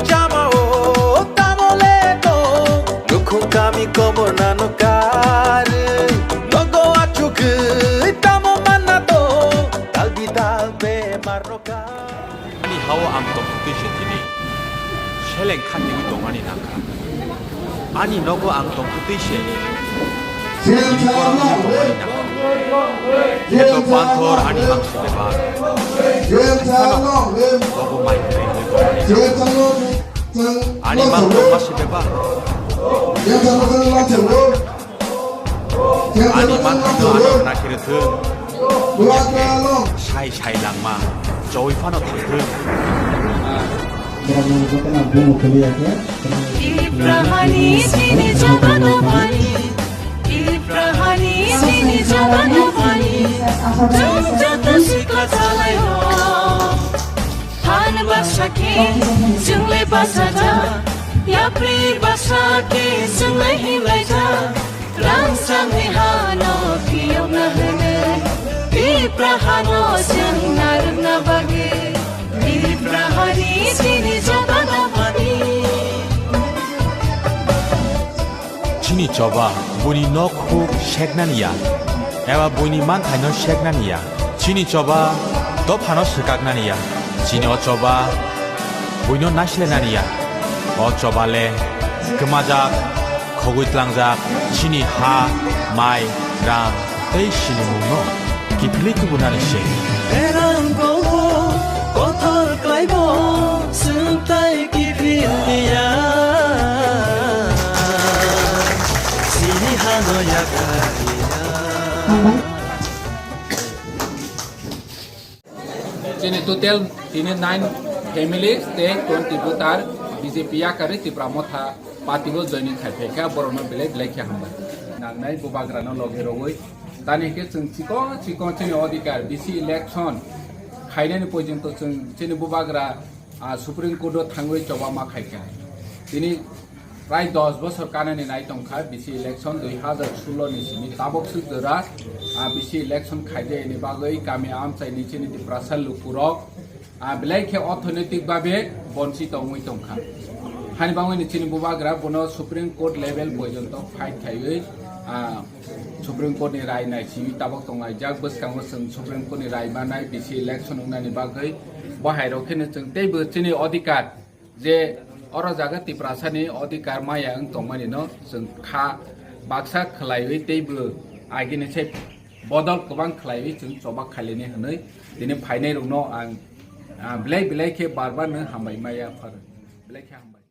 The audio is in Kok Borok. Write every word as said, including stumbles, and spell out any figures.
Chama o tamo le to, nukhung kami komor nano kar. Nogo achugwi tamo manna to, talbi talbe marno kar. Ani hao ang tongthutwi se tini seleng khatliwi tongmani nangkha. Ani nogo ang tongthutwi se tini borokni tongmani nangkha. Heto panthor ani hangsu bebak. Bobo mai kwrwi hwnwi tongmani nangkha. Ani mang tongma se bebak. Ani mang tongma ano nakhirithwng. Sai sai langma choi phano thangthwng. Tiprahani sini jagano bani, Tiprahani sini jagano bani, jung jata sikha chalai ho. Han baksa khe chwng le basa ja, yapri baksa khe chwng le himlai ja. Rangchakni hano phiyokna hwnwi, Tipra hano chwng narwkna bagwi, Tipra hani chini choba tongmani. Chini choba buini nok huk seknani ya, eba buini manthaino seknani ya. Chini choba dophano swkaknani ya. Chini o choba buino naislenani ya. O choba le kwmajak, khogwi tlangjak chini ha, mai, rang tei sinimungno kiphilwi tubunani se. Berang kobo kothor klaibo chwng tai kiphil ya. Chini hano yakar ya. Chini total tini nine families tei twenty voter B J P yakarwi Tipra Motha party o joining khai phaikha, borokno belai belai khe hambai. Nangnai bubagrano logi rogwi tani khe chwng chikon chikon chini odhikar B C election khainani porjonto chwng chini bubagra, ah, Supreme Court o thangwi choba ma khaikha. Tini Prai dos bosor kanani nai tongkha B C election dui hazar sullo ni simi tabok swk jora, ah, B C election khaijayani bagwi kami amchaini chini Tiprasa lukurok, ah, belai khe orthonoitik babe bonchi tongwi tongkha. Hani bangwini chini bubagra bono Supreme Court level porjonto fight khaiwi, ah, Supreme Court ni rai naisiwi tabok tonglaijak, bwskango chwng Supreme Court ni rai manai B C election wngnani bagwi bo hairok kheno chwng teibo chini odhikar je oro jaga Tiprasani odhikar maya wng tongmani no chwng kha baksa khwlaiwi teibo agini se bodol kwbang khwlaiwi chwng choba khailini hwnwi tini phainai rokno ang, ah, belai belai khe bar bar no hambai maya phar belai khe hambai.